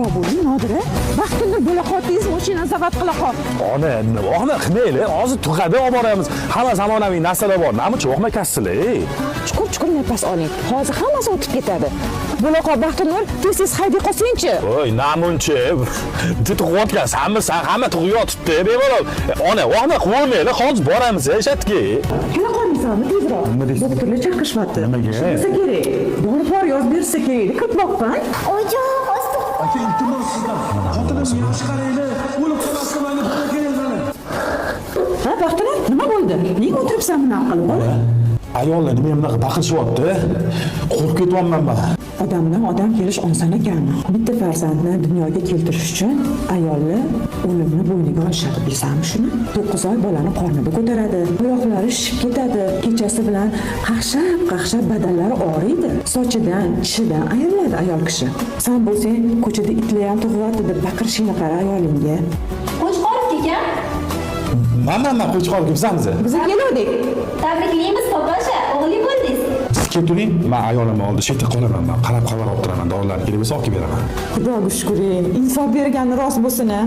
Tezroq bo'ling, Nodira. Baxtinur bo'la qol, tez mashina zavat qila qol. Ona, vahima qilmanglar, hozir tug'adi, olib boramiz. Hamma zamonaviy narsalar bor. Nima uchun vahima kassizlar, ey? Chuqur chuqur nafas oling. Hozir hammasi o'tib ketadi. Bo'la qol, Baxtinur, tez tez hayday qolsangchi. Voy, namunchi. Bitta tug'ayotgan sanmisan, hamma tug'ib yotibdi, bemalol. Ona, vahima qilmanglar, hozir boramiz, shatga. Kela qolmaysanmi tezroq? Nima deysiz? Doktorlar chaqirishyapti. Nimaga? Bo'lsa kerak. Dori por yozib bersa kerak, kirtmoqman. Oyijon, hozir Aka, iltimos sizdan. Xotinimga yaxshi qaranglar. O'lib qolmasdan manga bola kerak mani. Ha, Baxtinur, nima bo'ldi? Nega o'tiribsan bunaqa qilib, bola? Ayollar nima bunaqa baqirishyapti? Qo'rqib ketyapman man. Odamdan odam kelish oson ekanmi? Bitta farzandni dunyoga keltirish uchun ayollar o'limni bo'yniga olishadi, bilasanmi shuni? 9 oy bolani qornida ko'taradi, oyoqlari shishib ketadi, kechasi bilan qaqshab qaqshab badanlari og'riydi, sochidan, tishidan ayriladi ayol kishi. San bo'lsang, ko'chada itlar ham tug'yapti deb baqirishingni qara ayolingga. Qo'chqorov ekan. Man Qo'chqorov bizamiz. Biz keluvdik. Tabriklaymiz, Sopasha, o'g'li bo'ldingiz. Siz kelib turing, man ayolimni oldida chetda qolaman, man qarab xabar olib turaman, dorilarni kerak bo'lsa olib kelib beraman. Xudoga shukur, insof bergani rost bo'lsin a.